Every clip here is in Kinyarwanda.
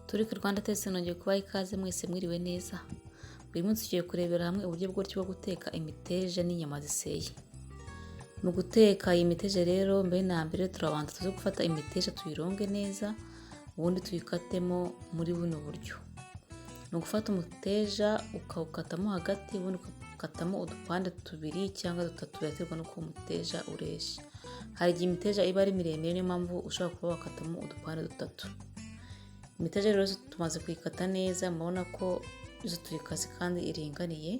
Turi ku Rwanda Taste, nongeye kubaha ikaze mwese, mwiriwe neza. Uyu munsi tugiye kurebera hamwe uburyo bworoshye bwo guteka imiteja n'inyama ziseye. Mu guteka iyi miteja rero, mbere na mbere turabanza tuze gufata imiteja tuyironge neza, ubundi tuyikatemo muri buno buryo. Ni ugufata umuteja ukawukatamo hagati, ubundi ukakatamo udupande tubiri cyangwa dutatu, biraterwa n'uko umuteja ureshya. Hari igihe imiteja iba ari miremire, niyo mpamvu ushobora kuba wakatamo udupande dutatu. Imiteja rero tumaze kuyikata neza, murabona ko izo tuyikase kandi iringaniye.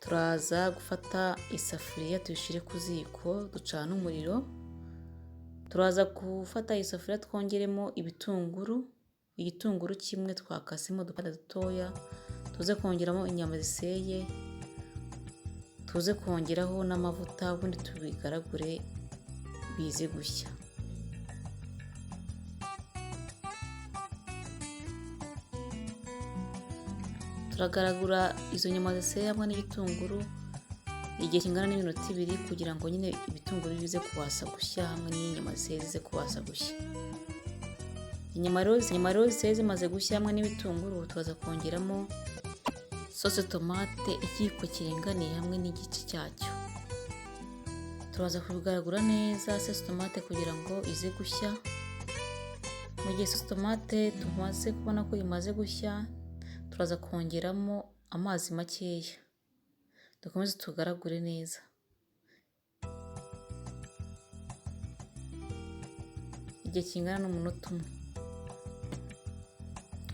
Turaza gufata isafuriya tuyishyire ku ziko, ducane umuriro. Turaza gufata isafuriya twongeremo ibitunguru, igitunguru kimwe twakasemo udupande dutoya, tuze kongeramo inyama ziseye, tuze kongeraho n'amavuta, ubundi tubigaragure bize gushya. Turagaragura izo nyama ziseye hamwe n'igitunguru igihe kingana n'iminota 2, kugira ngo nyine ibitunguru bize kubasha gushya hamwe n'inyama ziseye zize kubasha gushya. Inyama rero ziseye zimaze gushya hamwe n'ibitunguru, turaza kongeramo sauce tomate ikiyiko kiringaniye hamwe n'igice cyacyo. Turaza kubigaragura neza sauce tomate kugira ngo ize gushya. Mu gihe sauce tomate tumaze kubona ko imaze gushya, turaza kongeramo amazi makeya, dukomeze tugaragure neza. Igihe kingana n'umunota umwe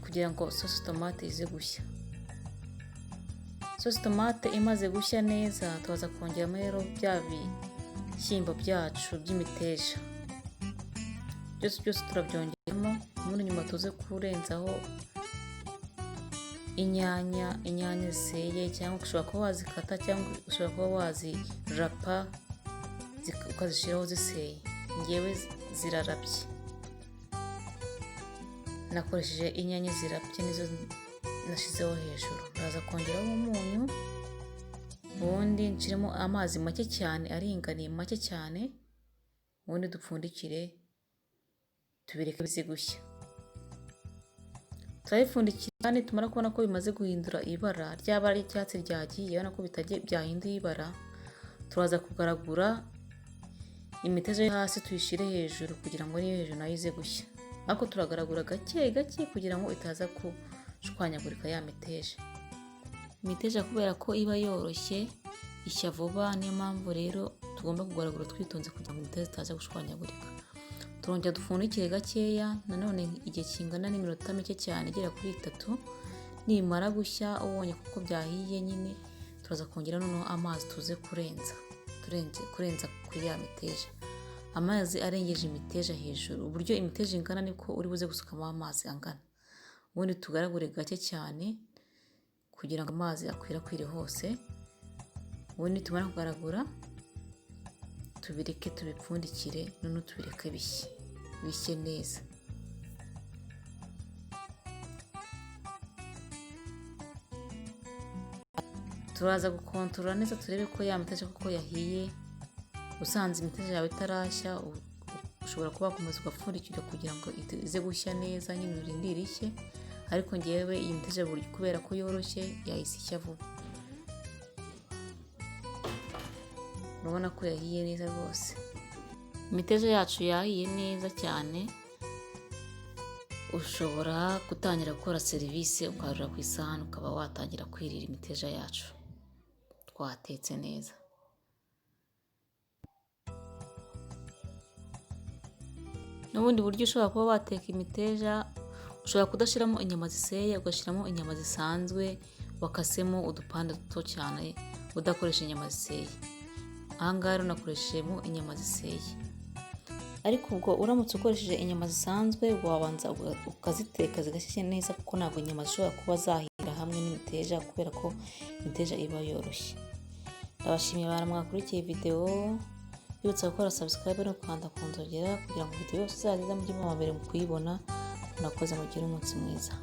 kugira ngo sauce tomate ize gushya. Sauce tomate imaze gushya neza, turaza kongeramo rero bya bishyimbo byacu by'imiteja. Byose byose turabyongeramo, ubundi nyuma tuze kurenzaho inyanya, inyanya ziseye, cyangwa ushobora kuba wazikata cyangwa ushobora kuba wazirapa ukazishyiraho ziseye. Njyewe zirarabye, nakoresheje inyanya zirapye nizo nashyizeho hejuru. Ndaza kongeraho umunyu, ubundi nshyiremo amazi make cyane aringaniye, make cyane, ubundi dupfundikire tubireke bize gushya. Turabipfundikira, nitumara kubona ko bimaze guhindura ibara, rya bara ry'icyatsi ryagiye, urabona ko byahinduye ibara, turaza kugaragura imiteja yo hasi tuyishyire hejuru kugira ngo n'iyo hejuru nayo ize gushya. Ariko turagaragura gake gake kugira ngo itaza gushwanyagurika ya miteja. Imiteja kubera ko iba yoroshye ishya vuba, niyo mpamvu rero tugomba kugaragura twitonze kugira ngo imiteja itaza gushwanyagurika. Turongera dupfundikire gakeya nanone igihe kingana n'iminota mike cyane igera kuri 3. Nimara gushya ubonye kuko byahiye nyine, turaza kongera noneho amazi tuze kurenza, kurenza kuri ya miteja. Amazi arengeje imiteja hejuru, uburyo imiteja ingana niko uri buze gusukamo amazi angana. Ubundi tugaragure gake cyane kugira ngo amazi akwirakwire hose. Ubundi tumara kugaragura tubireke tubipfundikire, noneho tubireke bishye, bishye neza. Turaza gukontorora neza turebe ko ya miteja koko yahiye. Usanze imiteja yawe itarashya, ushobora kuba wakomeza ugapfundikira kugira ngo ize gushya neza, nyine urindire ishye. Ariko njyewe iyi miteja kubera ko yoroshye yahise ishya vuba. Urabona ko yahiye neza rwose. Imiteja yacu yahiye neza cyane. Ushobora gutangira gukora serivisi, ukarura ku isahani, ukaba watangira kwirira imiteja yacu twatetse neza. N'ubundi buryo ushobora kuba wateka imiteja, ushobora kudashyiramo inyama ziseye, ugashyiramo inyama zisanzwe wakasemo udupande duto cyane, udakoresha inyama ziseye. Aha ngaha rero nakoreshejemo inyama ziseye. Ariko ubwo uramutse ukoresheje inyama zisanzwe, wabanza ukaziteka zigashya neza, kuko ntabwo inyama zishobora kuba zahira hamwe n'imiteja kubera ko imiteja iba yoroshye. Ndabashimiye abantu mwakurikiye video, mbibutsa gukora subscribe no gukanda ku nzogera kugira ngo video yose izaze mujye muba mbere mu kuyibona. Murakoze, mugire umunsi mwiza.